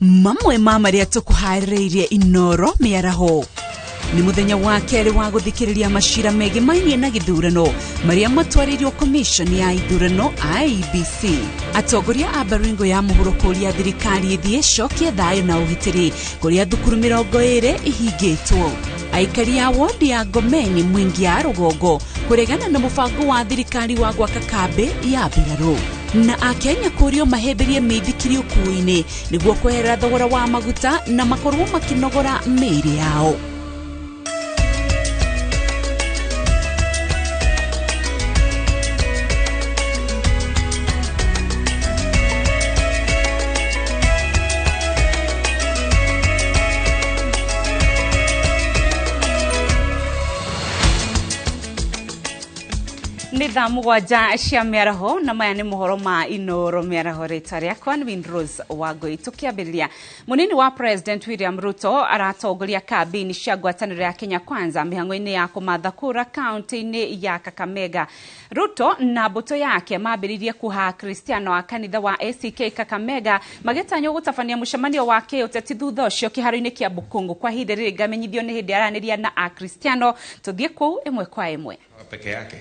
Mamwe ma marĩa tũkũharĩrĩirie Inoro mĩaraho nĩ mũthenya wa kerĩ wa gũthikĩrĩria macira megemainie na gĩthurano marĩa matwarĩirwo commission ya ithurano IEBC. Atongoria a Baringo ya mũhuro kũria thirikari ĩthiĩ ĩcokie thayũ na ũgitĩri kũrĩa thukuru 20 ihingĩtwo. Aikari a wodi ya Ngomeni Mwingi ya rũgongo kũregana na mũbango wa thirikari wa gwaka kambĩ ya mbirarũ. Na Akenya kũrio mahĩmbĩrie mĩithikiri ũkuui-inĩ nĩguo kweherera thogora wa maguta na makorwo makĩnogora mĩĩrĩ yao. Nĩ thaa 7 cia mĩaraho na maya nĩ mohoro ma Inoro mĩaraho. Rĩtwa rĩakwa nĩ Windrose Wangui. Tũkĩambĩrĩria, mũnini wa President William Ruto aratongoria kambĩini cia ngwatanĩro ya Kenya Kwanza mĩhang'o-inĩ ya kũmatha kura kaunti-inĩ ya Kakamega. Ruto na mbũtũ yake mambĩrĩirie kũha Kristiano a kanitha wa ACK Kakamega magĩtanywo gũtabania mũcemanio wa kĩũteti thutha ũcio kĩharo-inĩ kĩa Bukungu. Kwa ihinda rĩrĩ ngamenyithio nĩ hĩndĩ aranĩria na Akristiano. Tũthiĩ kũu ĩmwe kwa ĩmwe. Peke yake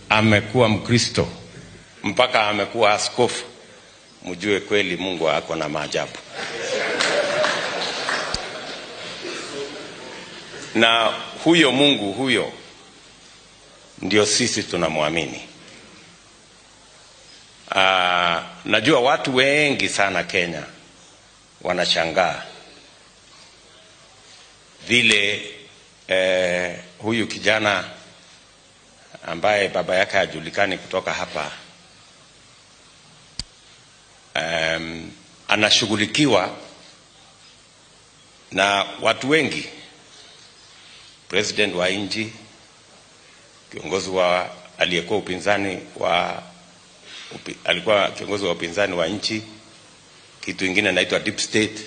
amekuwa Mkristo mpaka amekuwa askofu, mjue kweli Mungu ako na maajabu. Na huyo Mungu huyo ndio sisi tunamwamini. Najua watu wengi sana Kenya wanashangaa vile huyu kijana ambaye baba yake hajulikani kutoka hapa anashughulikiwa na watu wengi, president wa nchi, kiongozi wa aliyekuwa upinzani wa alikuwa kiongozi wa upinzani wa nchi, kitu ingine inaitwa deep state,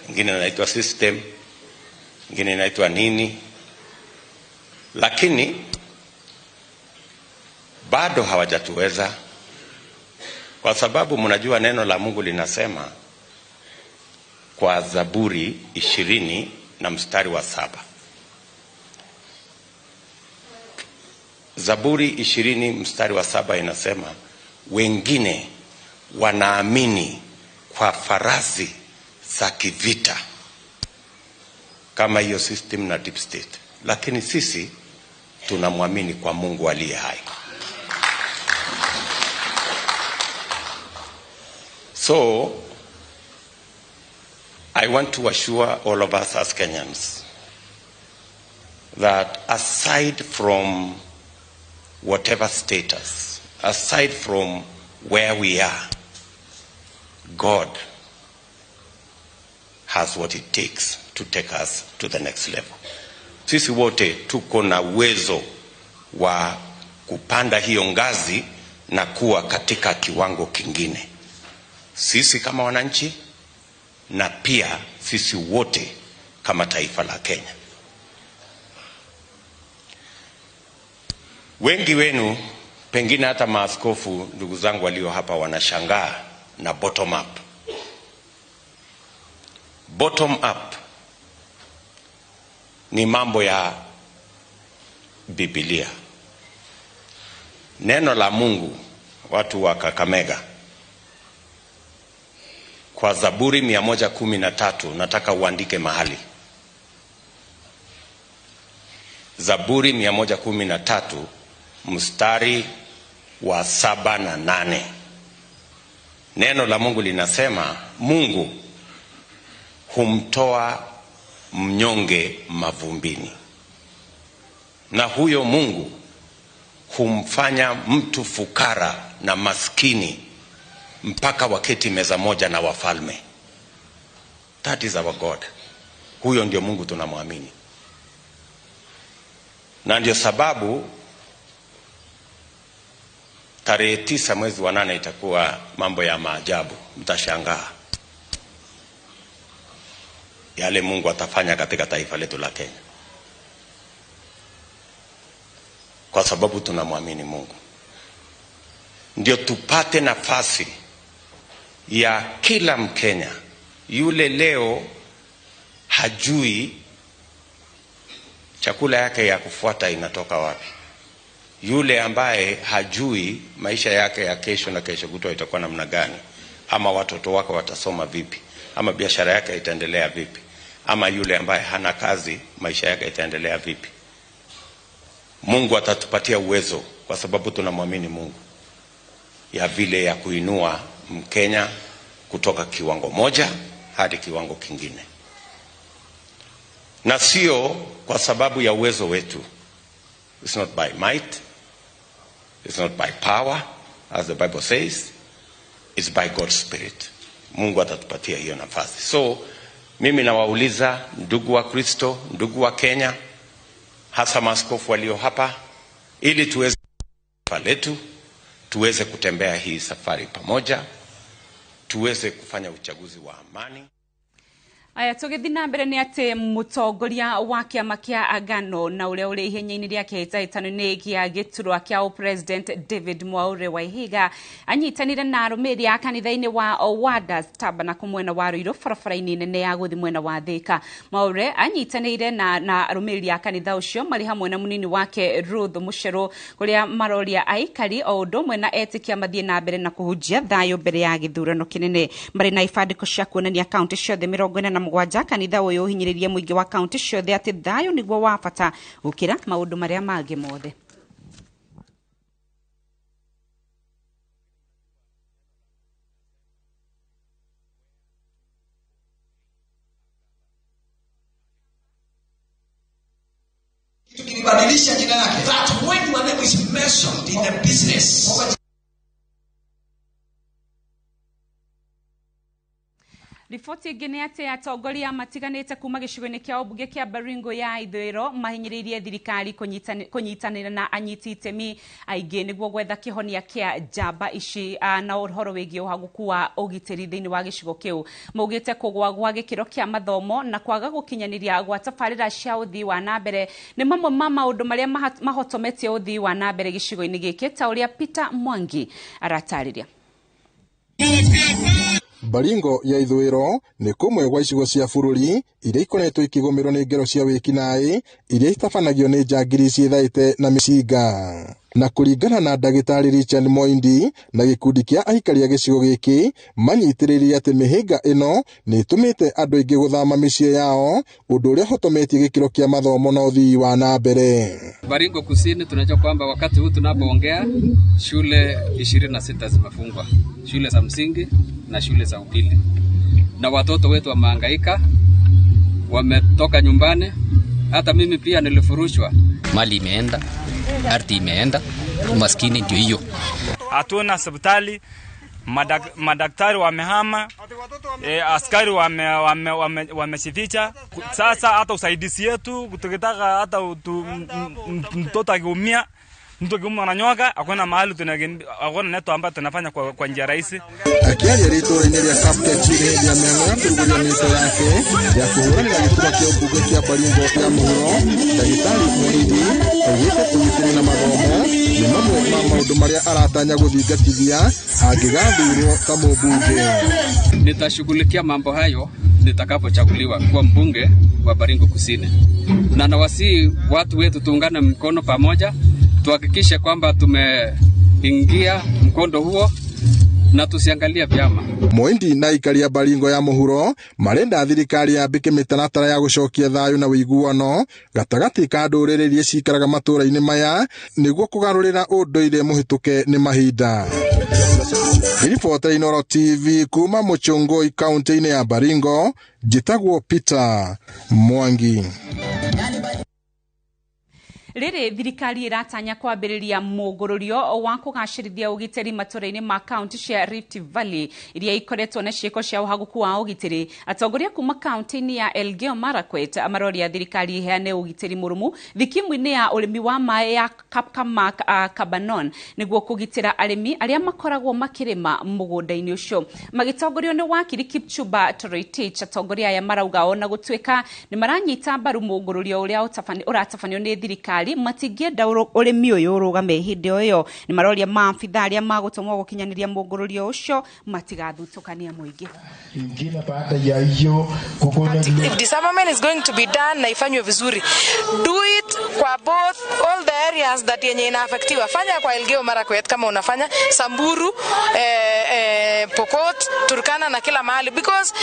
ingine inaitwa system, ingine inaitwa nini, lakini bado hawajatuweza, kwa sababu mnajua neno la Mungu linasema kwa Zaburi 20 na mstari wa 7. Zaburi 20 mstari wa 7 inasema wengine wanaamini kwa farasi za kivita kama hiyo system na deep state, lakini sisi tunamwamini kwa Mungu aliye hai. So, I want to assure all of us as Kenyans that aside from whatever status, aside from where we are, God has what it takes to take us to the next level. Sisi wote tuko na uwezo wa kupanda hiyo ngazi na kuwa katika kiwango kingine. Sisi kama wananchi na pia sisi wote kama taifa la Kenya. Wengi wenu, pengine hata maaskofu ndugu zangu walio hapa, wanashangaa na bottom up. Bottom up ni mambo ya Biblia. Neno la Mungu, watu wa Kakamega, kwa Zaburi 113, nataka uandike mahali. Zaburi 113 mstari wa 7 na 8. Neno la Mungu linasema Mungu humtoa mnyonge mavumbini, na huyo Mungu humfanya mtu fukara na maskini mpaka waketi meza moja na wafalme. That is our God. Huyo ndio Mungu tunamwamini. Na ndio sababu tarehe 9 mwezi wa 8 itakuwa mambo ya maajabu. Mtashangaa yale Mungu atafanya katika taifa letu la Kenya, kwa sababu tunamwamini Mungu. Ndio tupate nafasi ya kila Mkenya yule leo hajui chakula yake ya kufuata inatoka wapi, yule ambaye hajui maisha yake ya kesho na kesho kutwa itakuwa namna gani, ama watoto wake watasoma vipi, ama biashara yake itaendelea vipi, ama yule ambaye hana kazi maisha yake itaendelea vipi. Mungu atatupatia uwezo kwa sababu tunamwamini Mungu, ya vile ya kuinua Mkenya kutoka kiwango moja hadi kiwango kingine, na sio kwa sababu ya uwezo wetu. It's not by might, it's not by power, as the Bible says, it's by God's Spirit. Mungu atatupatia hiyo nafasi. So mimi nawauliza ndugu wa Kristo, ndugu wa Kenya, hasa maaskofu walio hapa, ili tuweze letu tuweze kutembea hii safari pamoja, tuweze kufanya uchaguzi wa amani. Aya, tũgĩthiĩ na mbere nĩ atĩ mũtongoria wa kĩama kĩa Agano na ũrĩa ũrĩ ihenya-inĩ rĩa kĩhĩtahĩtano-inĩ gĩa gĩturwa kĩa President David Mwaure Waihiga anyitanire na arũmĩrĩri a kanitha-inĩ wa Wonders Tabernacle mwena wa Ruiru barabara-inĩ nene ya gũthiĩ mwena wa Thika. Mwaure anyitanĩire na arũmĩrĩri a kanitha ũcio marĩ hamwe na mũnini wake Ruth Mucheru, kũrĩa maroria aikari o ũndũ ũmwe na etĩkia mathiĩ na mbere na kũhunjia thayũ mbere ya gĩthurano kĩnene. Marĩ na ibandĩko cia kuonania kaunti ciothe 47 kanitha ũyũ ũhinyĩrĩrie mũingĩ wa kaunti ciothe atĩ thayũ nĩguo wa bata gũkĩra maũndũ marĩa mangĩ mothe. Tukibadilisha jina lake, that when your name is mentioned in the business, Riboti ĩngĩ nĩ atĩ atongoria matiganĩte kuma gĩcigo-inĩ kĩa ũmbunge kĩa Baringo ya ithũĩro mahinyĩrĩirie thirikari kũnyitanĩra na anyiti itemi aingĩ nĩguo gwetha kĩhonia kĩa njamba ici na ũhoro wĩgiĩ ũhagũku wa ũgitĩri thĩinĩ wa gĩcigo kĩu. Maugĩte kũgũa gwa gĩkĩro kĩa mathomo na kwaga gũkinyanĩria gwa tabarĩra cia ũthii wa na mbere nĩ mamwe ma maũndũ marĩa mahotometie ũthii wa na mbere gĩcigo-inĩ gĩkĩ, ta ũrĩa Peter Mwangi aratarĩria. Baringo ya ithũĩro nĩ kũmwe gwa icigo cia bũrũri iria ikoretwo ikĩgũmĩrwo nĩ ngero cia wĩkinaĩ iria itabanagio nĩ njangiri ciĩthaĩte na mĩcinga. Na kũringana na ndagĩtarĩ Richard Moindi na gĩkundi kĩa aikari a gĩcigo gĩkĩ, manyitĩrĩire atĩ mĩhĩnga ĩno nĩ ĩtũmĩte andũ aingĩ gũthama mĩciĩ yao, ũndũ ũrĩa ũhotometie gĩkĩro kĩa mathomo na ũthii wa na mbere. Baringo Kusini tunajua kwamba wakati huu tunapoongea shule 26 zimefungwa, shule za msingi na shule za upili, na watoto wetu wamehangaika, wametoka nyumbani. Hata mimi pia nilifurushwa. Mali imeenda, ardhi imeenda, umaskini ndio hiyo. Hatuna hospitali, madaktari wamehama, askari wamejificha. Sasa hata usaidizi yetu tukitaka, hata mtoto akiumia, mtu akiumwa na nyoka, hakuna mahali hakuna neto ambayo tunafanya kwa njia rahisi. Akiaria rĩtũra-inĩ rĩa Kapkech hĩndĩ ya mĩhang'o ya kũrugũria mĩto yake ya kũhũranĩra gĩturwa kĩa ũmbunge kĩa Baringo ya mũhuro, ndagĩtarĩ Moindi augĩte ũgitĩri na mathomo nĩ mamwe ma maũndũ marĩa aratanya gũthingatithia angĩgathurwo ta mũmbunge. Nitashughulikia mambo hayo nitakapochaguliwa kuwa mbunge wa Baringo Kusini, na nawasihi watu wetu tuungane mkono pamoja, tuhakikishe kwamba tumeingia mkondo huo na tusiangalie vyama. Moindi na aikari a Baringo ya mũhuro marenda thirikari yambĩke mĩtaratara ya gũcokia thayũ na ũiguano gatagatĩ ka ndũrĩrĩ iria cikaraga matũũra-inĩ maya nĩguo kũgarũrĩra ũndũire mũhĩtũke nĩ mahinda. Ribota Inooro TV kuma Muchungui kaunti-inĩ ya Baringo, njĩtagwo Peter Mwangi. Rĩrĩ thirikari ĩratanya kwambĩrĩria mũgũrũrio wa kũgacĩrithia ũgitĩri matũra-inĩ ma kaunti cia Rift Valley iria ikoretwo na ciĩko cia ũhagũku wa ũgitĩri. Atongoria kuma kaunti-inĩ ya Elgeyo Marakwet maroria thirikari ĩheane ũgitĩri mũrũmu thikimu-inĩ ya ũrĩmi wa maĩ ya Kapkamak Kabanon nĩguo kũgitĩra arĩmi arĩa makoragwo makĩrĩma mũgũnda-inĩ ũcio. Magĩtongorio nĩ wakiri Kipchumba Toroitich, atongoria aya marauga ona gũtuĩka nĩ maranyita mbaru mũgũrũrio ũrĩa ũratabanio nĩ thirikari thirikari matingĩenda ũrĩmi ũyũ ũrũgame. Hĩndĩ o ĩyo nĩ maroria maabitha arĩa magũtũmwo gũkinyanĩria mũngũrũrio ũcio matigathutũkania mũingĩ. Ingine baada ya hiyo kukona If disarmament is going to be done na ifanywe vizuri, do it kwa both all the areas that yenye inaaffectiwa. Fanya kwa Elgeyo Marakwet kama unafanya Samburu, Pokot, Turkana na kila mahali, because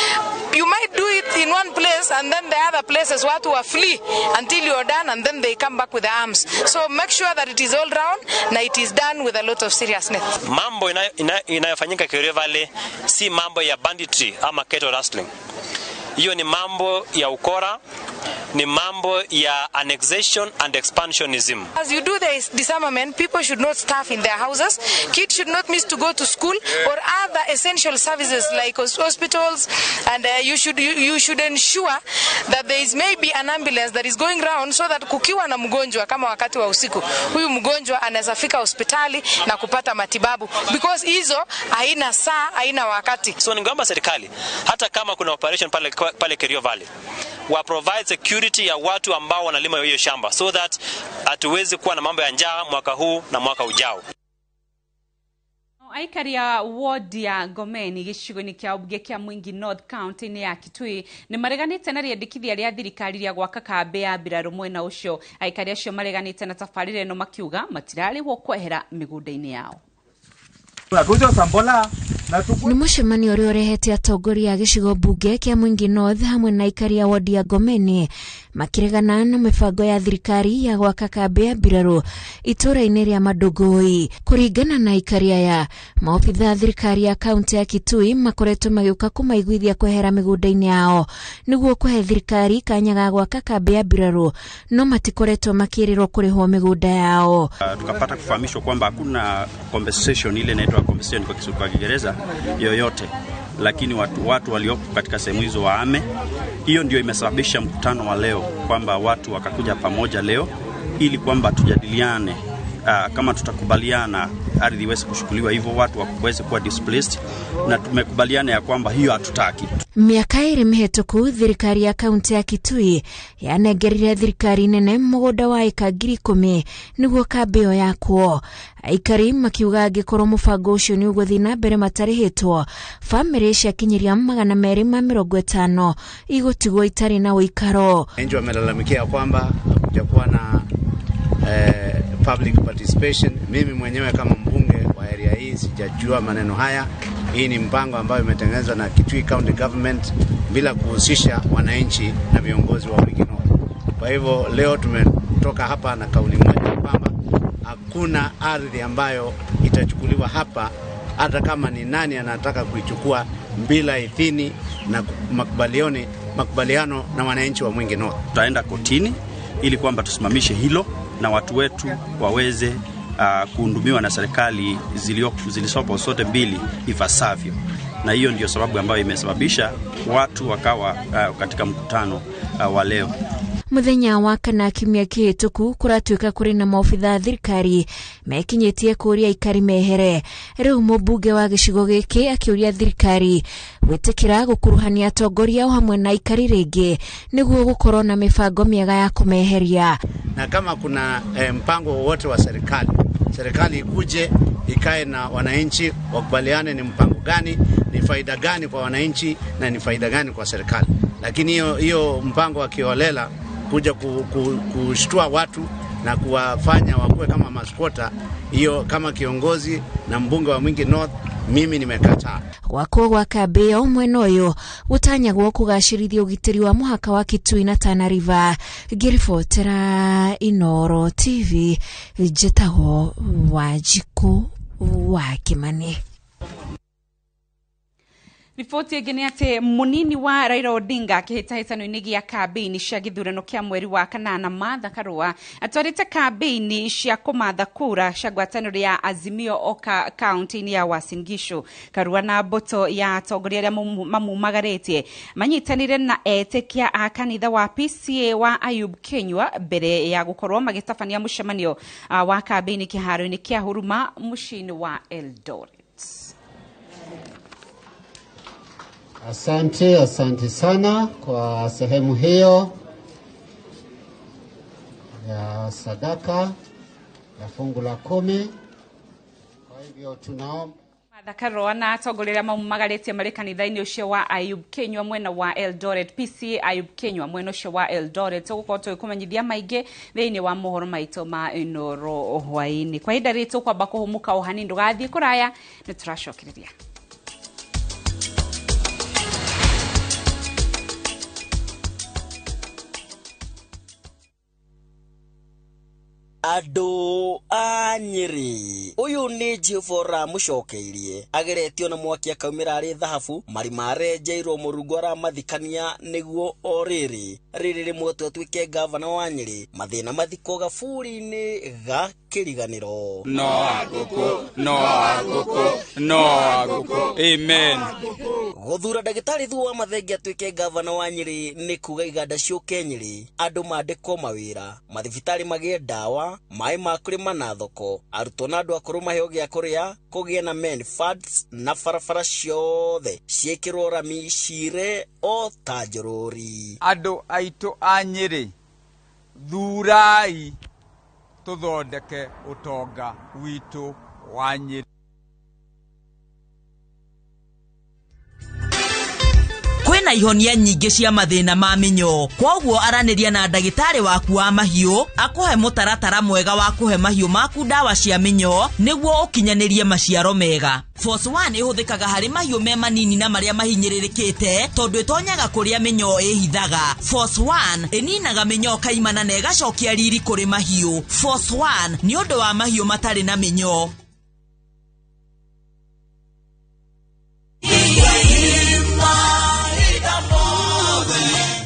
you might do it in one place and then the other places watu wa flee until you are done and then they come back with the arms. So make sure that it is all round na it is done with a lot of seriousness. Mambo inayofanyika Kerio Valley si mambo ya banditry ama cattle rustling. Hiyo ni mambo ya ukora, ni mambo ya annexation and expansionism. As you do the disarmament, people should not starve in their houses. Kids should not miss to go to school or other essential services like hospitals, and you should ensure that there is maybe an ambulance that is going round so that kukiwa na mgonjwa kama wakati wa usiku, huyu mgonjwa anaweza fika hospitali na kupata matibabu, because hizo haina saa, haina wakati. So ningeomba serikali, hata kama kuna operation pale Kerio Valley, wa provide security ya watu ambao wanalima hiyo shamba so that hatuwezi kuwa na mambo ya njaa mwaka huu na mwaka ujao. Aikari a ward ya Ngomeni gĩcigo-inĩ kĩa mbunge kĩa Mwingi North County-inĩ ya Kitui nĩ mareganĩte na rĩendekithia rĩa thirikari rĩa gwaka kambĩ ya mbirarũ mwena ũcio. Aikari acio mareganĩte na tabarĩra ĩno makiuga matirarĩhwo kwehera mĩgũnda-inĩ yao. Nĩ mũcemanio ũrĩa ũrehete atongoria a gĩcigo mbunge kĩa Mwingi North hamwe na aikari a wodi ya Ngomeni makĩregana na mĩbango ya thirikari ya gwaka kambĩ ya mbirarũ itũũra-inĩ rĩa Madũgũi. Kũringana na aikari aya, maobitha a thirikari ya kaunti ya Kitui makoretwo magĩũka kũmaiguithia kwehera mĩgũnda-inĩ yao nĩguo kũhe thirikari kanya ga gwaka kambĩ ya mbirarũ, no matikoretwo makĩrĩrwo kũrĩhwo mĩgũnda yao. Tukapata kufahamishwa kwamba hakuna compensation, ile inaitwa compensation kwa Kiingereza yoyote, lakini watu waliopo katika sehemu hizo waame. Hiyo ndio imesababisha mkutano wa leo, kwamba watu wakakuja pamoja leo ili kwamba tujadiliane, kama tutakubaliana ardhi iweze kushukuliwa hivyo watu waweze kuwa displaced, na tumekubaliana ya kwamba hiyo hatutaki. Miaka ĩrĩ mĩhĩtũku thirikari ya kaunti ya Kitui yanengerire thirikari nene mũgũnda wa ĩka 10,000 nĩguo kambĩ ĩyo yakwo. Aikari makiuga angĩkorwo mũbango ũcio nĩ ũgũthiĩ na mbere matarĩhĩtwo, bamĩrĩ ciakinyiria 250 igũtigwo itarĩ na ũikaro. Wananchi wamelalamikia kwamba hakujakuwa na public participation. Mimi mwenyewe kama mbunge wa area hii sijajua maneno haya. Hii ni mpango ambayo imetengenezwa na Kitui County Government bila kuhusisha wananchi na viongozi wa Mwingi North. Kwa hivyo leo tumetoka hapa na kauli moja kwamba hakuna ardhi ambayo itachukuliwa hapa, hata kama ni nani anataka kuichukua bila idhini na makubaliano na wananchi wa Mwingi North. Tutaenda kotini ili kwamba tusimamishe hilo na watu wetu waweze kuhudumiwa na serikali zilizopo zote mbili ipasavyo. Na hiyo ndio sababu ambayo imesababisha watu wakawa katika mkutano wa leo. Muthenya wa kana kiumia kĩhĩtũku kũratuĩka kũrĩ na maobitha a thirikari mekinyĩtie kũũria aikari mehere. Rĩu mũmbunge wa gĩcigo gĩkĩ akĩũria thirikari gwĩtĩkĩra gũkuruhania atongoria o hamwe na aikari rĩngĩ nĩguo gũkorwo na mĩbango mĩega ya kũmeheria. Na kama kuna mpango wowote wa serikali, serikali ikuje ikae na wananchi wakubaliane ni mpango gani, ni faida gani kwa wananchi na ni faida gani kwa serikali. Lakini hiyo mpango wa kiholela kuja kushtua watu na kuwafanya wakuwe kama maskota, hiyo kama kiongozi na mbunge wa Mwingi North mimi nimekataa. Gwakwo gwa kambĩ ĩyo mwena ũyũ gũtanyagwo kũgacĩrithia ũgitĩri wa mũhaka wa Kitui na Tana River. Ngĩribotera Inooro TV, njĩtagwo Wanjikũ wa Kĩmani. Riboti ĩngĩ nĩ atĩ mũnini wa Raila Odinga kĩhĩtahĩtano-inĩ gĩa kambĩini cia gĩthurano kĩa mweri wa kanana Martha Karua atwarĩte kambĩini cia kũmatha kura cia ngwatanĩro ya Azimio Oka kaunti-inĩ ya Uasin Gishu. Karua na mbũtũ ya atongoria arĩa mamumagarĩtie manyitanĩire na etĩkia a kanitha wa PCA wa Ayub Kinyua mbere ya gũkorwo magĩtabania mũcemanio wa kambĩini kĩharo-inĩ kĩa Huruma mũciĩ-inĩ wa Eldoret. Asante, asante sana kwa sehemu hiyo ya sadaka ya fungu la 10. Kwa hivyo tunaomba Martha na atongoria arĩa maumagarĩtie marĩ kanitha-inĩ ũcio wa Ayub Kinyua mwena wa Eldoret, PCA Ayub Kinyua mwena ũcio wa Eldoret. Tũgũkorwo tũgĩkũmenyithia maingĩ thĩinĩ wa mohoro maitũ ma Inooro hwaĩ-inĩ. Kwa ihinda rĩrĩ tũkwamba kũhũmũka o hanini, ndũgathiĩ kũraya, nĩ tũracokereria. Andũ a Nyĩrĩ, ũyũ nĩ Jehova ũramũcokeirie, ageretio na mwaki akaumĩra arĩ thahabu, marima arenjeirwo Mũrungu aramathikania nĩguo o rĩrĩ rĩrĩ rĩmwe atuĩke ngavana wa Nyĩrĩ, mathĩna mathikwo gaburi-inĩ ga kĩriganĩro. No ngũkũ, no ngũkũ, no ngũkũ. Amen. Gũthura ndagĩtarĩ Thuo wa Mathenge atuĩke ngavana wa Nyĩrĩ nĩ kuga iganda ciũke Nyĩrĩ, andũ mandĩkwo mawĩra, mathibitarĩ magĩe ndawa, maĩ ma kũrĩma na thoko, arutwo na andũ akũrũ maheo gĩa kũrĩa, kũgĩe na men funds na barabara ciothe ciĩkĩrwo rami cire o ta njorori. Andũ aitũ a Nyĩrĩ, thurai tũthondeke ũtonga witũ wa Nyĩrĩ. Kwĩna ihonia nyingĩ cia mathĩna ma mĩnyoo, kwoguo aranĩria na ndagĩtarĩ waku wa mahiũ akũhe mũtaratara mwega wa kũhe mahiũ maku ndawa cia mĩnyoo nĩguo ũkinyanĩrie maciaro mega. Force 1 ĩhũthĩkaga harĩ mahiũ me manini na marĩa mahinyĩrĩrĩkĩte tondũ ĩtonyaga kũrĩa mĩnyoo ĩhithaga. Force 1 ĩninaga mĩnyoo kaimana na ĩgacokia riri kũrĩ mahiũ. Force 1 nĩ ũndũ wa mahiũ matarĩ na mĩnyoo.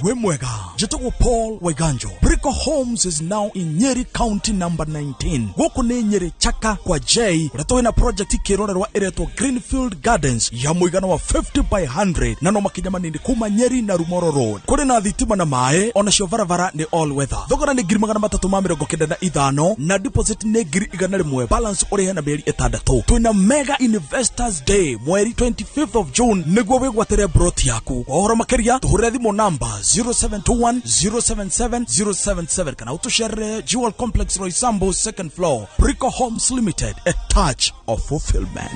Wemwega, njĩtagwo Paul Waiganjo. Brico Homes is now in Nyeri County number 19. Gũkũ nĩ Nyeri Chaka kwa J, ũrĩa twĩna project kĩrorerwa ĩretwo Greenfield Gardens ya mũigana wa 50 by 100 na no makinya manini kuma Nyeri na Rumoro Road. Kũrĩ na thitima na maĩ, onacio barabara nĩ all weather. Thogora nĩ 395,000 na deposit nĩ 100,000, balance ũrĩhe na mĩeri 6. Twĩna Mega Investors Day mweri 25th of June nĩguo wĩgwatĩre broti yaku. Kwa ũhoro makĩria tũhũrĩre thimũ namba 0721 077 077 kana utushere Jewel Complex Roysambu 2nd floor. Brico Homes Limited, a touch of fulfillment.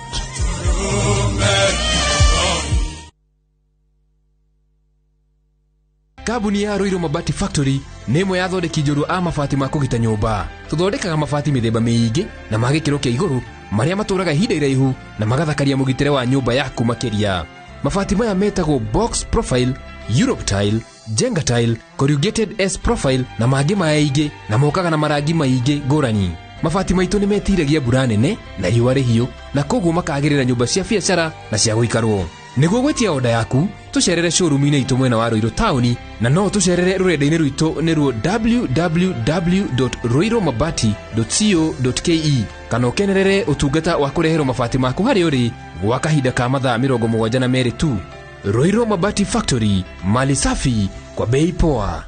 Kambuni ya Ruiru Mabati Factory nĩ ĩmwe ya athondeki njorua a mabati ma kũgita nyũmba. Tũthondekaga mabati mĩthemba mĩingĩ na ma gĩkĩro kĩa igũrũ marĩa matũraga ihinda iraihu na magathakaria mũgitĩre wa nyũmba yaku makĩria. Mabati maya metagwo box profile, Europe tile, Jenga tile, corrugated S profile na mangĩ maingĩ na mokaga na marangi maingĩ ngũrani. Mabati maitũ nĩ metiragia mbura nene na riũa rĩhiũ na koguo makagĩrĩra nyũmba cia biacara na cia gũikarwo. Nĩguo gwĩtia oda yaku, tũcerere showroom-inĩ itũ mwena wa Ruiru taũni na no tũcerere rũrenda-inĩ rwitũ nĩruo www.ruirumabati.co.ke kana ũkenerere ũtungata wa kũreherwo mabati maku harĩa ũrĩ gwa kahinda ka mathaa 72 tu. Ruiru Mabati Factory, mali safi kwa bei poa.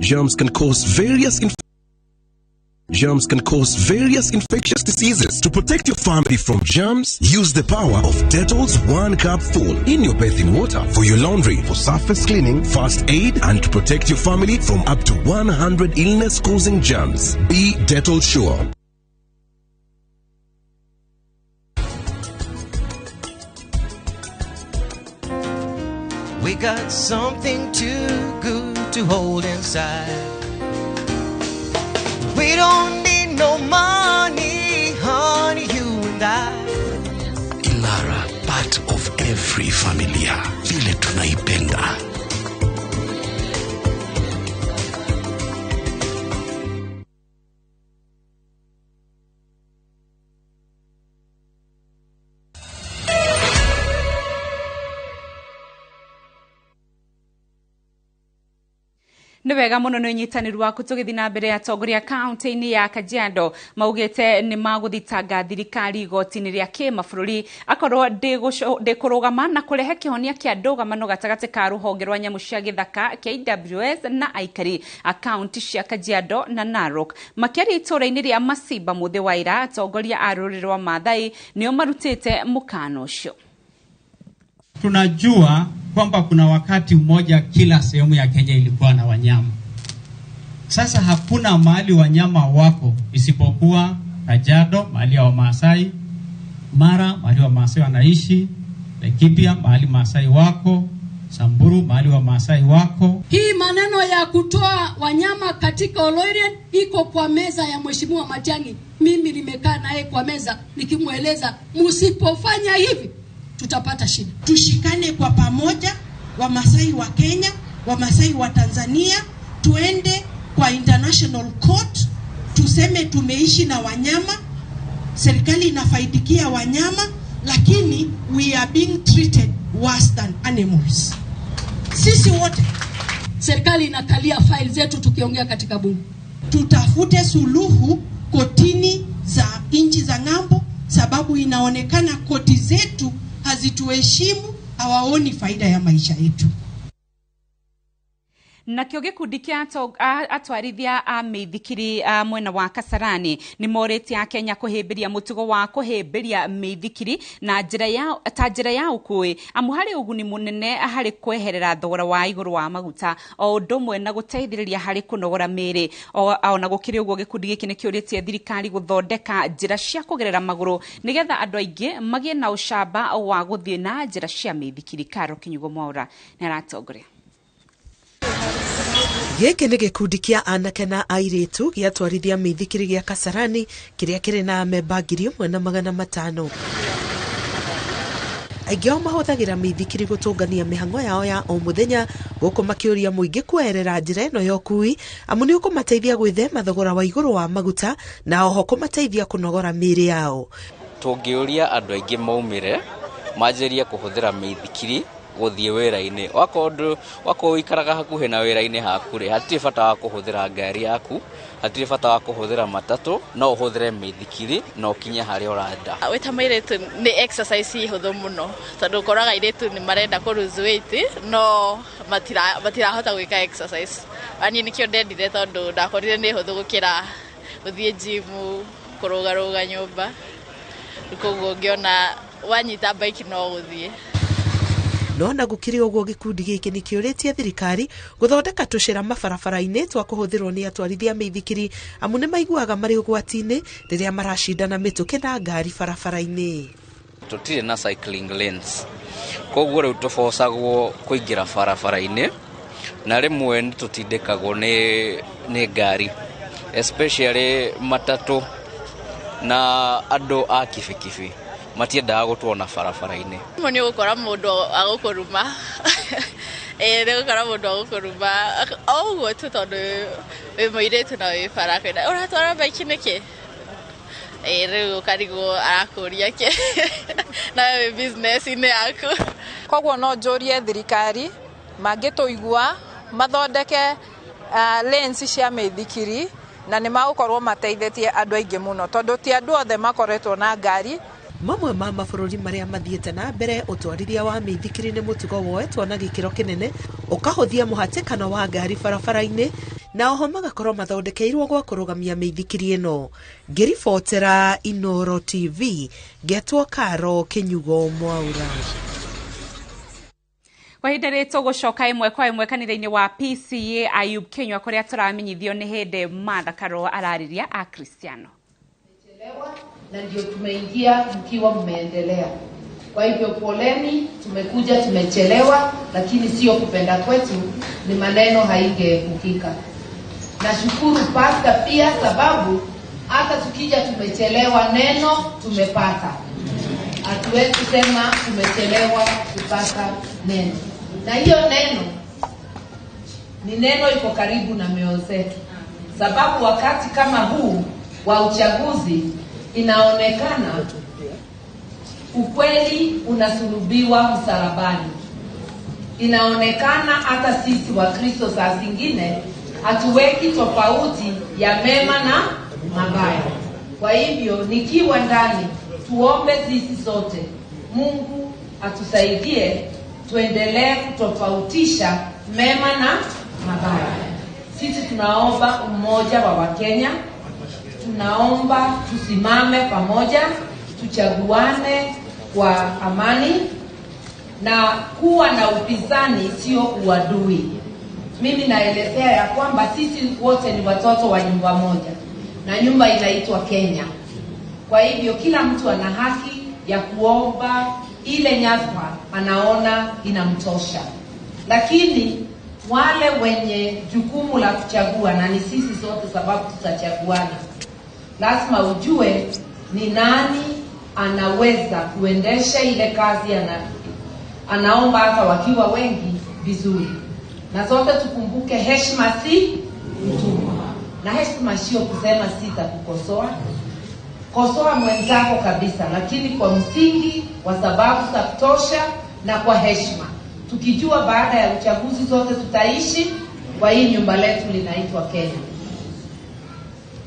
Germs can cause various infectious diseases. To protect your family from germs, use the power of Dettol's 1 cup full in your bathing water for your laundry, for surface cleaning, first aid, and to protect your family from up to 100 illness-causing germs. Be Dettol sure. We got something too good to hold inside. We don't need no money, honey, you and I. Ilara, part of every familia. Vile tunaipenda. Nĩ wega mũno nĩ ũnyitanĩru waku tũgĩthiĩ na mbere. Atongoria kaunti-inĩ ya Kajiado maugĩte nĩ magũthitanga thirikari igoti-inĩ rĩa kĩmabũrũri akorwo ndĩkũrũgama na kũrehe kĩhonia kĩa ndũgamano gatagatĩ ka rũhonge rwa nyamũ cia gĩthaka KWS na aikari a kaunti cia Kajiado na Narok. Makĩaria itũũra-inĩ rĩa Masimba mũthĩ wa ira, atongoria a rũrĩrĩ rwa Maathai nĩo marutĩte mũkana ũcio. Tunajua kwamba kuna wakati mmoja kila sehemu ya Kenya ilikuwa na wanyama. Sasa hakuna mahali wanyama wako isipokuwa Kajiado, mahali ya Wamaasai, Mara, mahali Wamaasai wanaishi, Laikipia, mahali Maasai wako, Samburu, mahali Wamaasai wako. Hii maneno ya kutoa wanyama katika Oloirien iko kwa meza ya Mheshimiwa Matiang'i. Mimi nimekaa naye kwa meza nikimweleza, msipofanya hivi tutapata shida. Tushikane kwa pamoja, Wamasai wa Kenya, Wamasai wa Tanzania, tuende kwa international court, tuseme tumeishi na wanyama, serikali inafaidikia wanyama, lakini we are being treated worse than animals. Sisi wote serikali inakalia file zetu tukiongea katika bunge. Tutafute suluhu kotini za nchi za ng'ambo, sababu inaonekana koti zetu hazituheshimu, hawaoni faida ya maisha yetu. Nakĩo gĩkundi kĩa atwarithia a mĩithikiri mwena wa Kasarani nĩ morĩtie Akenya kũhĩmbĩria mũtugo wa kũhĩmbĩria mĩithikiri na njĩra ya ta njĩra ya ũkui, amu harĩ ũguni mũnene harĩ kweherera thogora wa igũrũ wa maguta o ũndũ ũmwe na gũteithĩrĩria harĩ kũnogora mĩĩrĩ. Ona gũkĩrĩ ũguo, gĩkundi gĩkĩ nĩ kĩũrĩtie thirikari gũthondeka njĩra cia kũgerera magũrũ nĩgetha andũ aingĩ magĩe na ũcamba wa gũthiĩ na njĩra cia mĩithikiri. Karo Kinyugo Mwaura nĩ aratongoria. Gĩkĩ nĩ gĩkundi kĩa anake na airĩtu gĩatwarithia mĩithikiri gĩa Kasarani kĩrĩa kĩrĩ na amemba 1500. Aingĩ ao mahũthagĩra mĩithikiri gũtũngania mĩhang'o yao ya o mũthenya, gũkũ makĩũria mũingĩ kweherera njĩra ĩno ya ũkui, amu nĩ ũkũmateithia gwĩthema thogora wa igũrũ wa maguta na oho kũmateithia kũnogora mĩĩrĩ yao. Tũngĩũria andũ aingĩ maumĩre manjĩrie kũhũthĩra mĩithikiri gũthiĩ wĩra-inĩ. Wakorwo ũikaraga hakuhĩ na wĩra-inĩ haku rĩ, hatirĩ bata wa kũhũthĩra ngari yaku, hatirĩ bata wa kũhũthĩra matatũ, no ũhũthĩre mĩithikiri na ũkinye harĩa ũrenda. Wĩ ta mũirĩtu nĩ exercise hũthũ mũno, tondũ ũkoraga airĩtu nĩ marenda kũ lose weight no matirahota gwĩka exercise. Niĩ nĩkĩo ndendire, tondũ ndakorire nĩ hũthũ gũkĩra gũthiĩ gym, kũrũgarũga nyũmba, koguo ngĩona wanyita bike no gũthiĩ. No na gũkĩrĩ ũguo, gĩkundi gĩkĩ nĩ kĩũrĩtie thirikari gũthondeka tũcĩra mabarabara-inĩ twa kũhũthĩrwo nĩ atwarithia mĩithikiri, amu nĩ maiguaga marĩ ũgwati-inĩ rĩrĩa maracindana mĩtũkĩ na ngari barabara-inĩ. Tũtirĩ na cycling lanes, koguo rĩu tũbocagwo kũingĩra barabara-inĩ na rĩmwe nĩ tũtindĩkagwo nĩ ngari, especially matatũ na andũ a kibikibi matiendaga gũtuona barabara-inĩ. Rĩmwe nĩ ũgũkora mũndũ agũkũruma, nĩ ũgũkora mũndũ agũkũruma o ũguo tu, tondũ wĩ mũirĩtu na wĩ bara, kwĩna ũratwara bike nĩkĩ? Rĩu ũkarigwo arakũria kĩ nawe wĩ business-inĩ yaku. Koguo no njũrie thirikari mangĩtũigua mathondeke lanes cia mĩithikiri, na nĩ magũkorwo mateithĩtie andũ aingĩ mũno, tondũ ti andũ othe makoretwo na ngari. Mamwe ma mabũrũri marĩa mathiĩte na mbere ũtwarithia wa mĩithikiri nĩ mũtugo woetwo na gĩkĩro kĩnene, ũkahũthia mũhatĩkano wa ngari barabara-inĩ, na oho magakorwo mathondekeirwo gwa kũrũgamia mĩithikiri ĩno. Ngĩribotera Inooro TV, ngetwo Karo Kinyugo Mwaura. Kwa ihinda rĩrĩ tũgũcoka ĩmwe kwa ĩmwe kanitha-inĩ wa PCEA Ayub Kinyua, kũrĩa tũramenyithio nĩ hĩndĩ Martha Karua ararĩria Akristiano. Na ndio tumeingia mkiwa mmeendelea. Kwa hivyo poleni, tumekuja tumechelewa, lakini sio kupenda kwetu, ni maneno haingeepukika. Nashukuru pasta pia, sababu hata tukija tumechelewa neno tumepata. Hatuwezi kusema tumechelewa kupata neno. Na hiyo neno ni neno iko karibu na mioyo zetu, sababu wakati kama huu wa uchaguzi inaonekana ukweli unasulubiwa msalabani. Inaonekana hata sisi wa Kristo saa zingine hatuweki tofauti ya mema na mabaya. Kwa hivyo nikiwa ndani, tuombe sisi sote Mungu atusaidie tuendelee kutofautisha mema na mabaya. Sisi tunaomba umoja wa Wakenya, tunaomba tusimame pamoja, tuchaguane kwa amani Na kuwa na upinzani sio uadui. Mimi naelezea ya kwamba sisi wote ni watoto wa nyumba moja, na nyumba inaitwa Kenya. Kwa hivyo kila mtu ana haki ya kuomba ile nyadhifa anaona inamtosha, lakini wale wenye jukumu la kuchagua, na ni sisi sote sababu tutachaguana, lazima ujue ni nani anaweza kuendesha ile kazi anaomba hata wakiwa wengi vizuri. Na zote tukumbuke, heshima si utumwa, na heshima sio kusema sitakukosoa. Kosoa mwenzako kabisa, lakini kwa msingi wa sababu za kutosha na kwa heshima, tukijua baada ya uchaguzi zote tutaishi kwa hii nyumba letu linaitwa Kenya.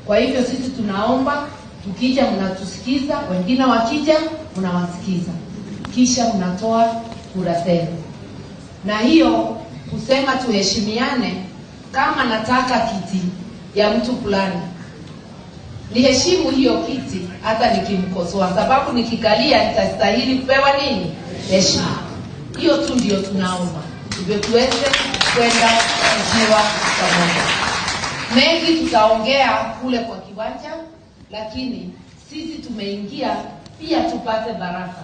Kwa hivyo sisi tunaomba, tukija mnatusikiza, wengine wakija mnawasikiza, kisha mnatoa kura zenu. Na hiyo kusema tuheshimiane, kama nataka kiti ya mtu fulani, niheshimu hiyo kiti hata nikimkosoa, sababu nikikalia nitastahili kupewa nini? Heshima. Hiyo tu ndio tunaomba, ndio tuweze kwenda kujiwa pamoja. Mengi tutaongea kule kwa kiwanja, lakini sisi tumeingia pia tupate baraka,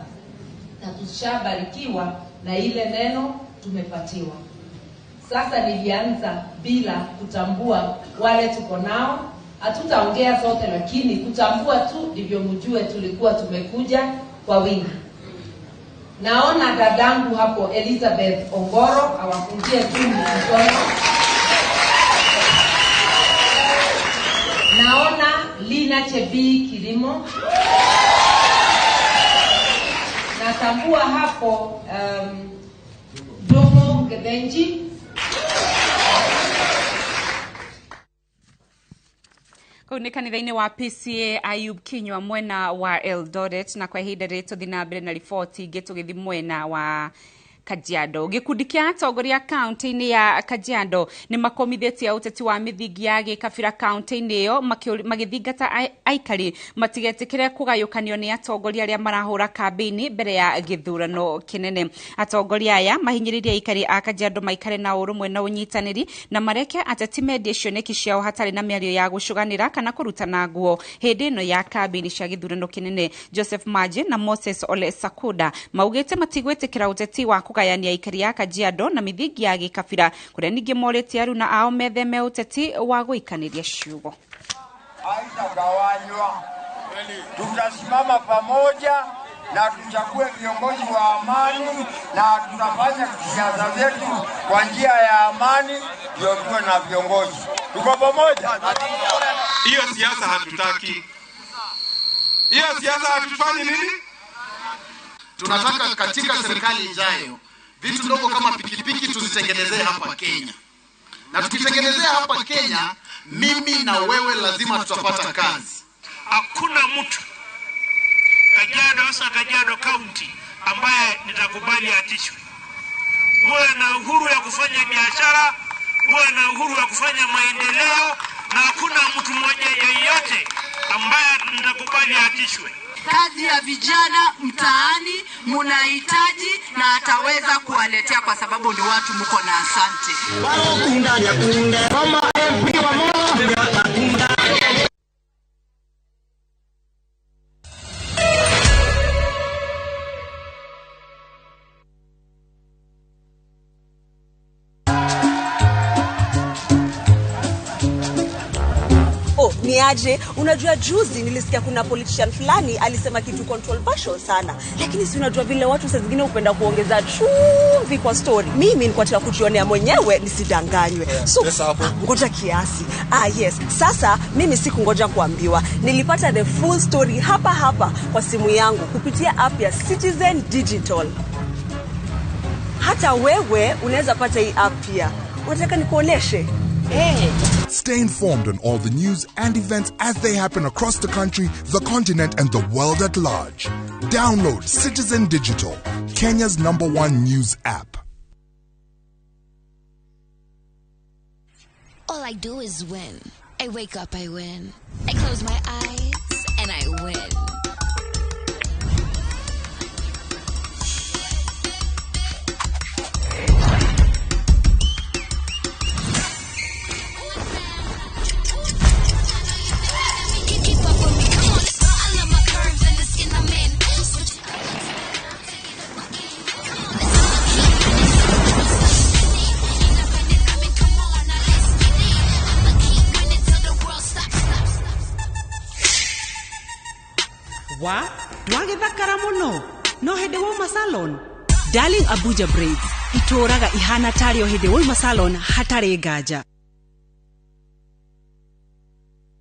na tushabarikiwa na ile neno tumepatiwa. Sasa nilianza bila kutambua wale tuko nao, hatutaongea sote, lakini kutambua tu ndivyo mjue tulikuwa tumekuja kwa wingi. Naona dadangu hapo Elizabeth Ongoro, awapungie tu mkono. Naona Lina Chebii Kilimo. Natambua hapo Domo Gebenji. Kau nĩ kanitha-inĩ wa PCA Ayub Kinyua mwena wa Eldoret, na kwa ihinda rĩrĩ tũthiĩ na mbere na riboti ingĩ tũgĩthiĩ mwena wa Kajiado. Gĩkundi kĩa atongoria kaunti-inĩ ya Kajiado nĩ makomithĩtie ũteti wa mĩthingi ya gĩkabira kaunti-inĩ ĩyo, magĩthingata aikari matigetĩkĩre kũgayũkanio nĩ atongoria arĩa marahũra kambĩini mbere ya gĩthurano kĩnene. Atongoria aya mahinyĩrĩirie aikari a Kajiado maikare na ũrũmwe na ũnyitanĩri, na mareke ateti mendie cioneki ciao hatarĩ na mĩario ya gũcũganĩra kana kũrutana nguo hĩndĩ ĩno ya kambĩini cia gĩthurano kĩnene. Joseph Maje na Moses Ole Sakuda maugĩte matigwĩtĩkĩra ũteti wa kũgayania aikari a Kajiado na mĩthingi ya gĩkabira, kũrĩa ningĩ morĩtie aruna ao metheme ũteti wa gũikanĩria ciugo. Haitagawanywa, tutasimama pamoja na tuchague viongozi wa amani, na tutafanya siasa zetu kwa njia ya amani, ndio tuwe na viongozi. Tuko pamoja. Hiyo siasa hatutaki. Hiyo siasa hatufanyi nini? Tunataka katika serikali ijayo vitu ndogo kama pikipiki tuzitengenezee hapa Kenya. Na tukitengenezea hapa Kenya, mimi na wewe lazima tutapata kazi. Hakuna mtu Kajiado, hasa Kajiado County, ambaye nitakubali atishwe. Muwe na uhuru ya kufanya biashara, muwe na uhuru ya kufanya maendeleo, na hakuna mtu mmoja yeyote ambaye nitakubali atishwe. Kazi ya vijana mtaani munahitaji, na ataweza kuwaletea kwa sababu ni watu mko na asante. Ni aje, unajua juzi nilisikia kuna politician fulani alisema kitu controversial sana, lakini si unajua vile watu saa zingine hupenda kuongeza chumvi kwa story. Mimi nilikuwa nataka kujionea mwenyewe nisidanganywe. So ngoja kiasi. Yes. Sasa mimi sikungoja kuambiwa. Nilipata the full story hapa hapa kwa simu yangu kupitia app ya Citizen Digital. Hata wewe unaweza pata hii app pia. Unataka nikuoneshe? Hey. Stay informed on all the news and events as they happen across the country, the continent, and the world at large. Download Citizen Digital, Kenya's #1 news app. All I do is win. I wake up, I win. I close my eyes and I win. Mũno no hĩndĩ wauma salon. Darling Abuja Braids itũraga ihana tarĩ o hĩndĩ wauma salon, hatarĩ nganja.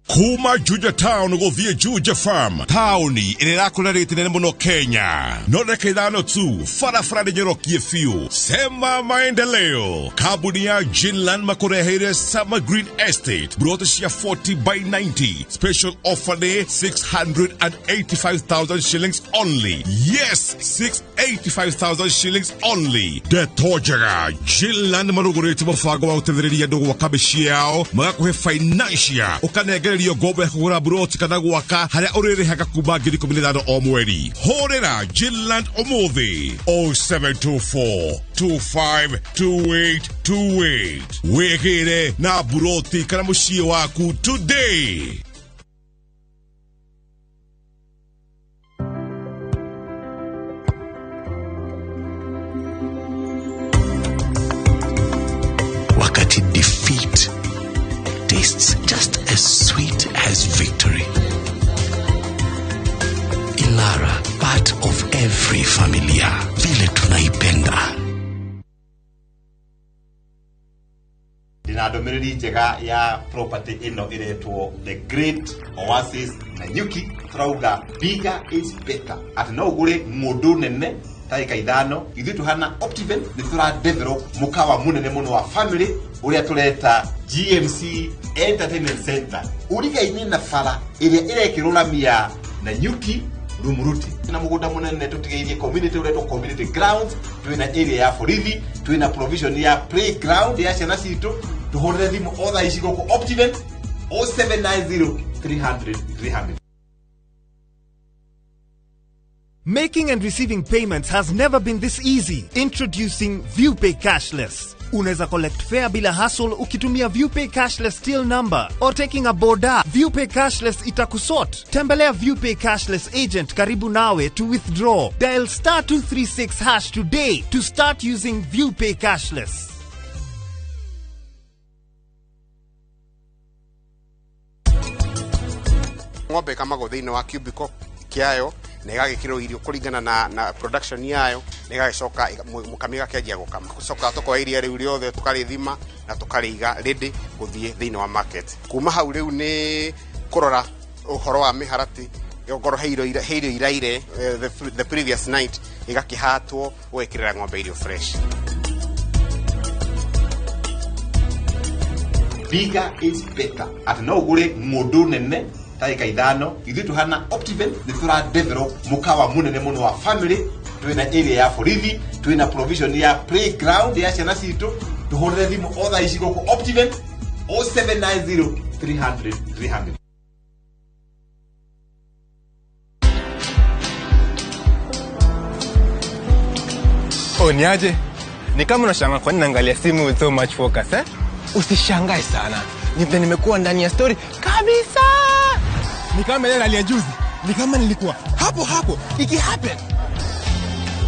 Kuma Juja Town gũthiĩ Juja Farm, taũni ĩrĩa ĩrakũra rĩti nene mũno Kenya. No ndagĩka 5 tu, barabara nĩ njorokie biũ. Sema maendeleo. Kambuni ya Jinland makũreheire Summer Green Estate, broti cia 40 by 90. Special offer nĩ 685,000 shillings only. Yes, 685,000 shillings only. Ndeto njega, Jinland marũgũrĩte mũbango wa gũteithĩrĩria andũ gwaka mĩciĩ yao, magakũhe financial, ũkanengererio ngombo ya kũgũra buroti kana gwaka harĩa ũrĩrĩhaga kuma 15,000 o mweri. Hũrĩra Jinland ũmũthĩ 0724 252828, wĩgĩre na buroti kana mũciĩ waku today. Wakati defeat tastes just as sweet as victory. Ilara, part of every familia, vile tunaipenda. Ndĩna ndũmĩrĩri njega ya property ĩno ĩretwo The Great Oasis Nanyuki. Tũrauga bigger is better, atĩ no ũgũre ng'ũndũ nene ta ĩka 5. Ithuĩ tũhana Optiven nĩ tũra develop mũkawa mũnene mũno wa family ũrĩa tũreta GMC Entertainment Center, ũrigaine na bara ĩrĩa ĩrekĩrwo rami ya Nanyuki Rumuruti, na mũgũnda mũnene tũtigĩirie community ũretwo community grounds. Twĩna area ya borithi, twĩna provision ya playground ya ciana citũ. Tũhũrĩre thimũ o thaa ici gũkũ Optiven 0790 300 300. Making and receiving payments has never been this easy. Introducing ViewPay Cashless. Unaweza collect fare bila hassle ukitumia ViewPay Cashless till number or taking a boda. ViewPay Cashless itakusort. Tembelea ViewPay Cashless agent karibu nawe to withdraw. Dial *236# today to start using ViewPay Cashless. Ng'ombe ĩkamagwo thĩinĩ wa cubicle kĩayo na ĩgagĩkĩrwo irio kũringana na production yayo, na ĩgagĩcoka mũkami gakĩanjia gũkama. Gũcoka tũkoya iria rĩu rĩothe, tũkarĩthima na tũkarĩiga ready gũthiĩ thĩinĩ wa market. Kuma hau rĩu nĩ kũrora ũhoro wa mĩharatĩ, ongorwo he irio iraire the previous night, ĩgakĩhatwo, ũgekĩrĩra ng'ombe irio fresh. Bigger is better, atĩ no ũgũre ng'ũndũ nene ta ĩka 5. Ithuĩ tũhana Optiven nĩ tũra develop mũkawa mũnene mũno wa family. Twĩna area ya borithi, twĩna provision ya playground ya ciana citũ. Tũhũrĩre thimũ o thaa ici gũkũ Optiven 0790 300 300. Oh, niaje? Ni kama unashangaa kwa nini naangalia simu with so much focus, eh? Usishangae sana. Ni vile nimekuwa ndani ya story kabisa. Ni kama ile rally ya juzi. Ni kama nilikuwa hapo hapo iki happen.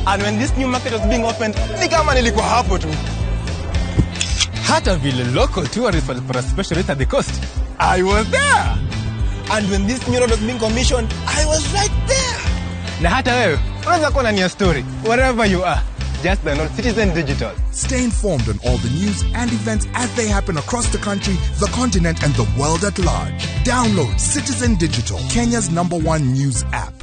And when this new market was being opened, ni kama nilikuwa hapo tu. Hata vile local tourists walipata special rate at the coast, I was there. And when this new road was being commissioned, I was right there. Na hata wewe unaweza kuwa ndani ya story wherever you are. Just download Citizen Digital. Stay informed on all the news and events as they happen across the country, the continent, and the world at large. Download Citizen Digital, Kenya's number one news app.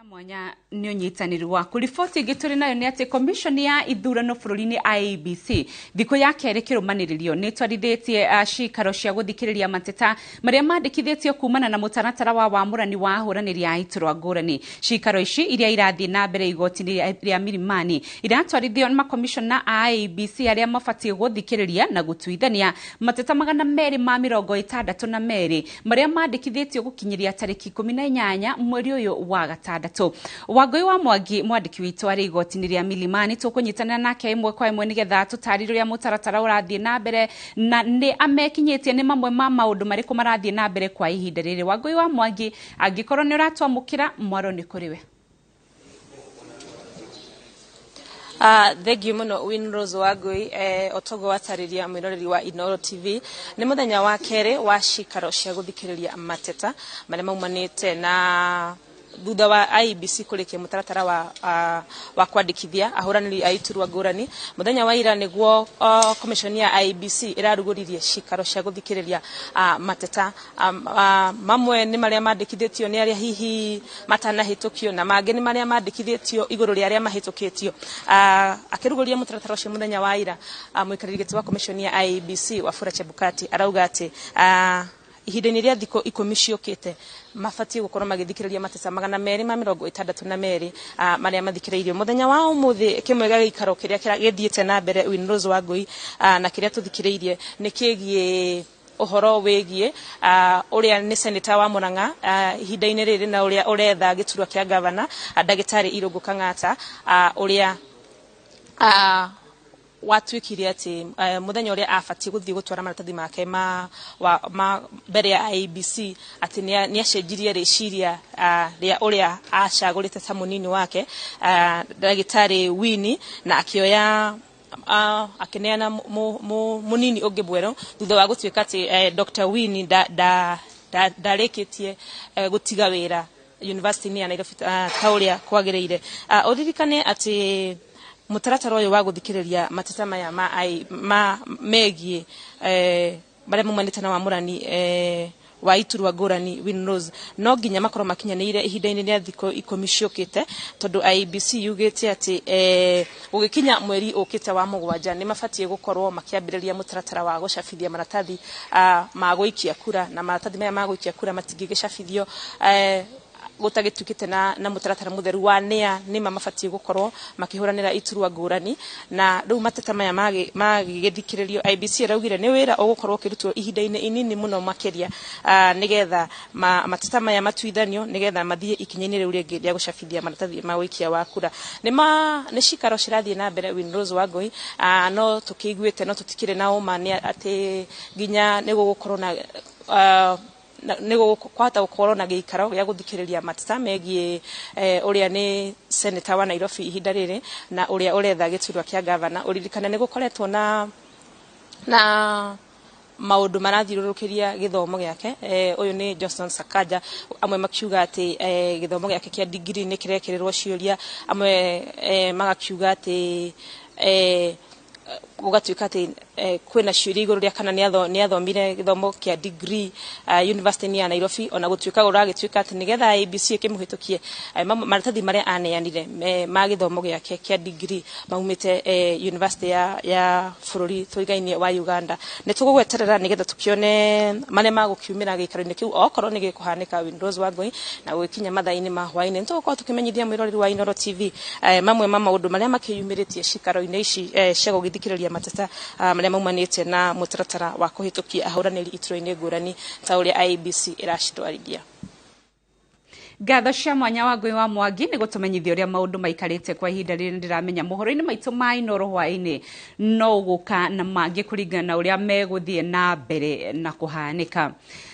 Mwanya nĩ ũnyitanĩri waku. Riboti ĩngĩ tũrĩ nayo nĩ atĩ commission ya ithurano bũrũri-inĩ IEBC thikũ ya kerĩ kĩrũmanĩrĩrio nĩ ĩtwarithĩtie cikaro cia gũthikĩrĩria mateta marĩa mandĩkithĩtio kumana na mũtaratara wa wamũrani wa ahũranĩri a iturwa ngũrani. Cikaro ici iria irathiĩ na mbere igoti-inĩ rĩa Milimani iratwarithio nĩ makomishona a IEBC arĩa mabatiĩ gũthikĩrĩria na gũtuithania mateta 262 marĩa mandĩkithĩtio gũkinyĩria tarĩki 18 mweri ũyũ wa gatandatũ. Wangũi wa Mwangi, mwandĩki witũ arĩ igoti-inĩ rĩa Milimani, tũkũnyitanĩra nake ĩmwe kwa ĩmwe nĩgetha tũtarĩrie ũrĩa mũtaratara ũrathiĩ na mbere na nĩ amekinyĩtie nĩ mamwe ma maũndũ marĩkũ marathiĩ na mbere kwa ihinda rĩrĩ. Wangũi wa Mwangi, angĩkorwo nĩ ũratwamũkĩra, mwaro nĩ kũrĩ we. Thengiũ mũno Winrose Wangui, otogo watarĩria mwĩroreri wa Inooro TV nĩ mũthenya wa kerĩ wa cikaro cia gũthikĩrĩria mateta marĩa maumanĩte na thutha wa IEBC kũrĩkia mũtaratara wa kwandĩkithia ahũranĩri a iturwa ngũrani. Mũthenya wa ira nĩguo commission ya IEBC ĩrarugũririe cikaro cia gũthikĩrĩria mateta mamwe nĩ marĩa mandĩkithĩtio nĩ arĩa hihi matanahĩtũkio na mangĩ nĩ marĩa mandĩkithĩtio igũrũ rĩa arĩa mahĩtũkĩtio. Akĩrugũria mũtaratara ũcio mũthenya wa ira, mũikarĩri gĩtĩ wa commission ya IEBC Wafula Chebukati arauga atĩ ihinda-inĩ rĩa thikũ 10 ciũkĩte mabatiĩ gũkorwo magĩthikĩrĩria mateta 262 marĩa mathikĩrĩirio mũthenya wa ũmũthĩ. Kĩmwe gĩa gĩikaro kĩrĩa gĩthiĩte na mbere Winrose Wangui na kĩrĩa tũthikĩrĩirie nĩ kĩgiĩ ũhoro wĩgiĩ ũrĩa nĩ seneta wa Murang'a ihinda-inĩ rĩrĩ na ũrĩa ũretha gĩturwa kĩa gavana ndagĩtarĩ Irũngũ Kang'ata, ũrĩa watuĩkire atĩ mũthenya ũrĩa abatiĩ gũthiĩ gũtwara maratathi make ma mbere ya IEBC atĩ nĩ acenjirie rĩciria rĩa ũrĩa acagũrĩte ta mũnini wake ndagĩtarĩ Winnie, na akĩoya akĩneana mũnini ũngĩ mwerũ thutha wa gũtuĩka atĩ Dr. Winnie ndarĩkĩtie gũtiga wĩra university-inĩ ya Nairobi ta ũrĩa kwagĩrĩire. Ũririkane atĩ mũtaratara ũyũ wa gũthikĩrĩria mateta maya ma megiĩ marĩa maumanĩte na wamũrani wa iturwa ngũrani Winrose no nginya makorwo makinyanĩire ihinda-inĩ rĩa thikũ 10 ciũkĩte, tondũ IEBC yugĩte atĩ gũgĩkinya mweri ũkĩte wa 7 nĩ mabatiĩ gũkorwo makĩambĩrĩria mũtaratara wa gũcabithia maratathi ma gũikia kura, na maratathi maya ma gũikia kura matingĩgĩcabithio gũtagĩtuĩkĩte na mũtaratara mũtheru wa nĩa nĩma mabatiĩ gũkorwo makĩhũranĩra iturwa ngũrani. Na rĩu mateta maya magĩgĩthikĩrĩrio, IEBC ĩraugire nĩ wĩra ũgũkorwo ũkĩrutwo ihinda-inĩ inini mũno makĩria nĩgetha mateta maya matuithanio nĩgetha mathiĩ ikinya-inĩ rĩu rĩngĩ rĩa gũcabithia maratathi ma ũikia wa kura. Nĩ cikaro cirathiĩ na mbere Winrose Wangui, no tũkĩiguĩte no tũtikĩrĩ na ũma nĩ atĩ nginya nĩ gũgũkorwo na nĩ kwahota gũkorwo na gĩikaro gĩa gũthikĩrĩria mateta megiĩ ũrĩa nĩ seneta wa Nairobi ihinda rĩrĩ na ũrĩa ũretha gĩturwa kĩa gavana. Ũririkane nĩ gũkoretwo na maũndũ marathiũrũrũkĩria gĩthomo gĩake. Ũyũ nĩ Johnson Sakaja, amwe makiuga atĩ gĩthomo gĩake kĩa degree nĩ kĩrekĩrĩrwo ciũria, amwe magakiuga atĩ gũgatuĩka atĩ kwĩna ciũria igũrũ rĩa kana nĩ athomire gĩthomo kĩa degree university ya Nairobi, ona gũtuĩka ũragĩtuĩka atĩ nĩgetha IEBC ĩkĩmũhĩtũkie maratathi marĩa aneanire ma gĩthomo gĩake kĩa degree maumĩte university ya bũrũri tũigainie wa Uganda. Nĩ tũgũgweterera nĩgetha tũkĩone marĩa magũkiumĩra gĩikaro-inĩ kĩu okorwo nĩ gĩkũhanĩka Winrose Wangui, na gũgĩkinya mathaa-inĩ ma hwaĩ-inĩ nĩ tũgũkorwo tũkĩmenyithia mwĩroreri wa Inooro TV mamwe ma maũndũ marĩa makĩyumĩrĩtie cikaro-inĩ ici cia gũgĩthikĩrĩria mateta marĩa maumanĩte na mũtaratara wa kũhĩtũkia ahũranĩri iturwa-inĩ ngũrani ta ũrĩa IEBC ĩracitwarithia. Ngatho cia mwanya wa Ngũĩ wa Mwangi nĩ gũtũmenyithia ũrĩa maũndũ maikarĩte kwa ihinda rĩrĩ. Ndĩramenya mohoro-inĩ maitũ ma Inooro hwaĩ-inĩ no ũgũka na mangĩ kũringana na ũrĩa megũthiĩ na mbere na kũhanĩka.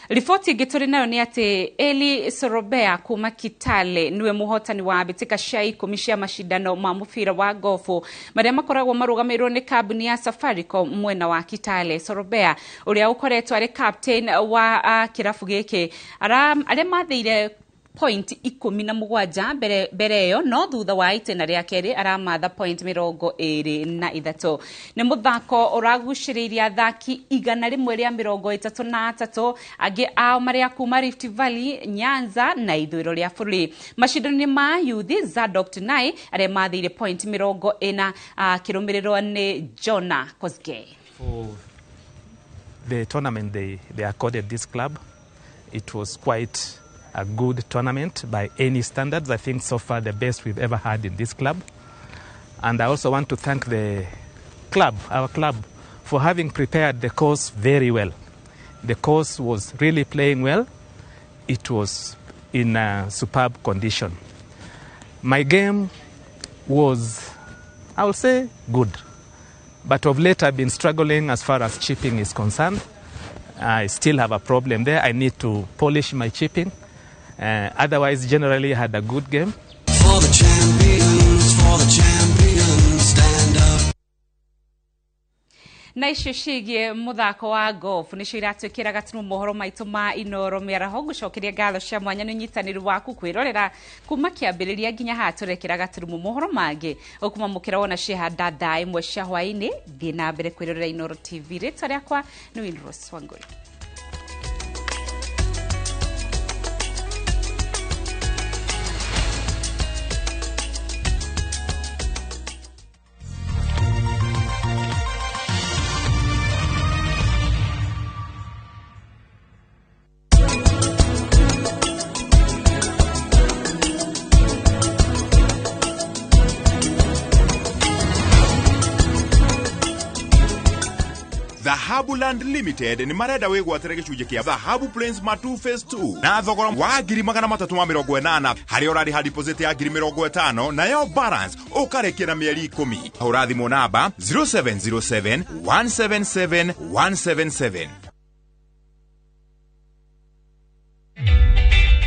Riboti ĩngĩ tũrĩ nayo nĩ atĩ Eli Sorobea kuma Kitale niwe mũhotani wa mbĩtĩka cia 10 cia macindano ma mũbira wa gofu marĩa makoragwo marũgamĩrĩirwo nĩ kambuni ya Safaricom mwena wa Kitale. Sorobea ũrĩa ũkoretwo arĩ captain wa kĩrabu gĩkĩ arĩa mathĩire point 17 mbere ĩyo, no thutha wa itĩna rĩa kerĩ aramatha point 23. Nĩ mũthako ũragucĩrĩirie athaki 133 angĩ ao marĩa kuma Rift Valley, Nyanza na ithũĩro rĩa bũrũri. Macindano-inĩ ma yuthi Zadok Tunai arĩa mathĩire point 40 akĩrũmĩrĩrwo nĩ Jonah Kosgei. For the tournament they accorded this club, it was quite a good tournament by any standards. I think so far the best we've ever had in this club. And I also want to thank the club, our club, for having prepared the course very well. The course was really playing well. It was in a superb condition. My game was, I will say, good. But of late I've been struggling as far as chipping is concerned. I still have a problem there. I need to polish my chipping. Otherwise, generally, I had a good game. For the champions, for the champions. Na icio ciĩgiĩ mũthako wa golf nĩcio iratwĩkĩra gaturumo mohoro maitũ ma Inoro mĩaraho. Ngũcokeria ngatho cia mwanya nĩ ũnyitanĩri waku kwĩrorera kuma kĩambĩrĩria nginya haha tũrekĩra gaturumo. Mohoro mangĩ ũkumamũkĩra wona ciahanda thaa 1 cia hwaĩ-inĩ. Thiĩ na mbere kwĩrorera Inoro TV. Rĩtwa rĩakwa nĩ Winrose Wangũi. Dhahabu Land Limited nĩ marenda wĩgwatĩre gĩcunjĩ kĩa Dhahabu Plains Matu Phase 2 na thogora wa 380,000 harĩa ũrarĩha deposit ya 50,000 nayo balance ũkarĩkia na mĩeri 10. Hũra thimũ namba 0707 177 177.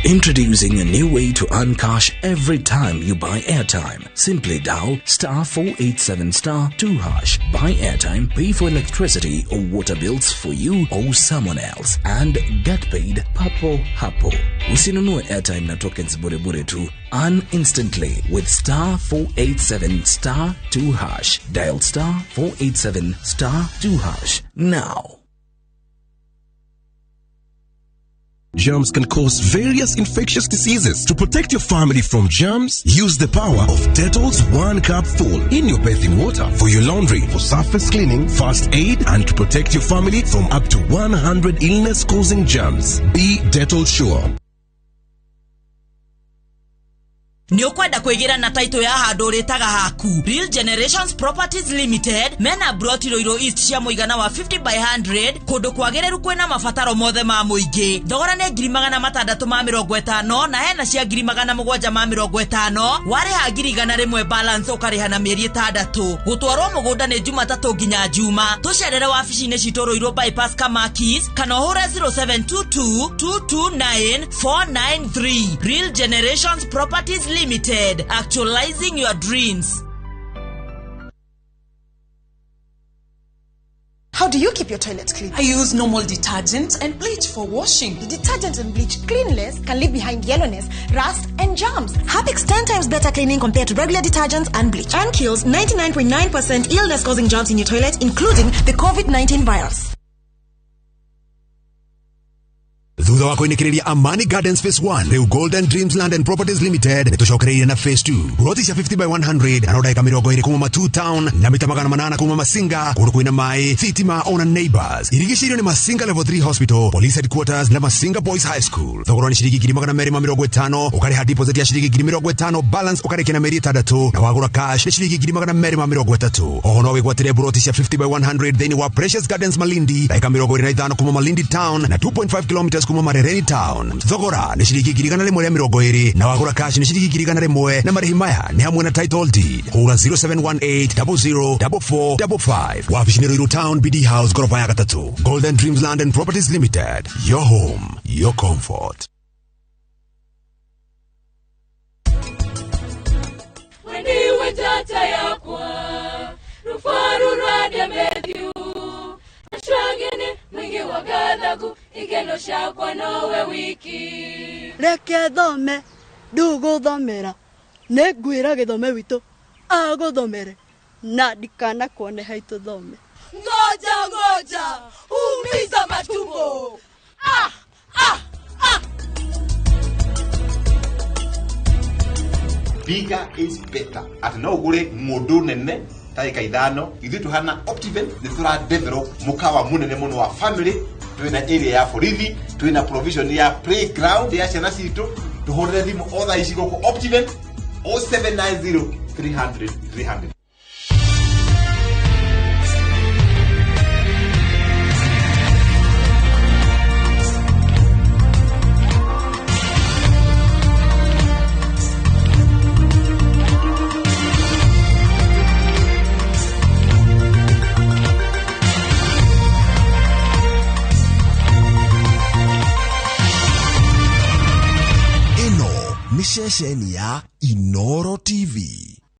Introducing a new way to earn cash every time you buy airtime. Simply dial *487*2#. Buy airtime, pay for electricity or water bills for you or someone else, and get paid papo hapo. Usinunue airtime na tokens bure bure tu. Earn instantly with *487*2#. Dial *487*2# now. Germs can cause various infectious diseases. To protect your family from germs, use the power of Dettol's 1 cup full in your bathing water for your laundry, for surface cleaning, first aid, and to protect your family from up to 100 illness-causing germs. Be Dettol sure. Nĩ ũkwenda kwĩgĩra na taito ya handũ ũrĩtaga haku. Real Generations Properties Limited mena broti Ruiru East cia mũigana wa 50 by 100 kũndũ kwagĩrĩru kwĩna mabataro mothe ma mũingĩ. Thogora nĩ 650,000 na hena cia 750,000. Warĩha 100,000 balance ũkarĩha na mĩeri 6. Gũtwarwo mũgũnda nĩ Jumatatũ nginya Juma. Tũcerere wabici-inĩ citũ Ruiru Bypass Kamakis kana ũhũre 0722 229 493. Real Generations Properties Limited, actualizing your dreams. How do you keep your toilet clean? I use normal detergent and bleach for washing. The detergent and bleach clean less can leave behind yellowness, rust, and germs. Harpic's 10 times better cleaning compared to regular detergents and bleach, and kills 99.9% illness-causing germs in your toilet, including the COVID-19 virus. Thutha wa kuinikiria Amani Gardens Phase 1 riu Golden Dreams Land and Properties Limited nitucokereire na Phase 2 broti cia 50 by 100 na ndagika 20 kuma Matu Town na mita 800 kuma Masinga kundu kwina mai thitima ona neighbors. Irigicĩirio ni Masinga Level 3 Hospital, Police Headquarters na Masinga Boys High School. Thogora ni ciringi 250,000 ukariha deposit ya ciringi 50,000 balance ukarĩkia na mĩeri 6 na wagũra cash ni ciringi 230,000. Oho no wĩgwatĩre broti cia 50 by 100 thĩinĩ wa Precious Gardens Malindi ndagika 25 kuma Malindi Town na 2.5 kilometers kuma Marereni Town. Thogora ni ciringi 120 na wagũra cash ni ciringi 101 na marĩhi maya ni hamwe na title deed. Hũra 0718 00 4455. Wabici ni Ruiru Town, BD House, gorofa ya 3. Golden Dreams Land and Properties Limited. Your home, your comfort. Weniwe tata yakwa rufaru rwa Matthew ashwagene mwingi wa gathagu igeno shakwa nowe wiki. Reke thome nduguthomera nĩngwĩra gĩthome witũ agũthomere na ndikanakuone haitũ thome. Ngoja ngoja umiza matumbo. Ah ah ah. Bigger is better. Atĩ no ũgũre ng'ũndũ nene ta ĩka 5 ithuĩ tũhana Optiven nĩ tũra develop mũkawa mũnene mũno wa family. Twĩna area ya borithi, twĩna provision ya playground ya ciana citũ. Tũhũrĩre thimũ o thaa ici gũkũ Optiven 0790 300 300. Ceceni ya Inoro TV.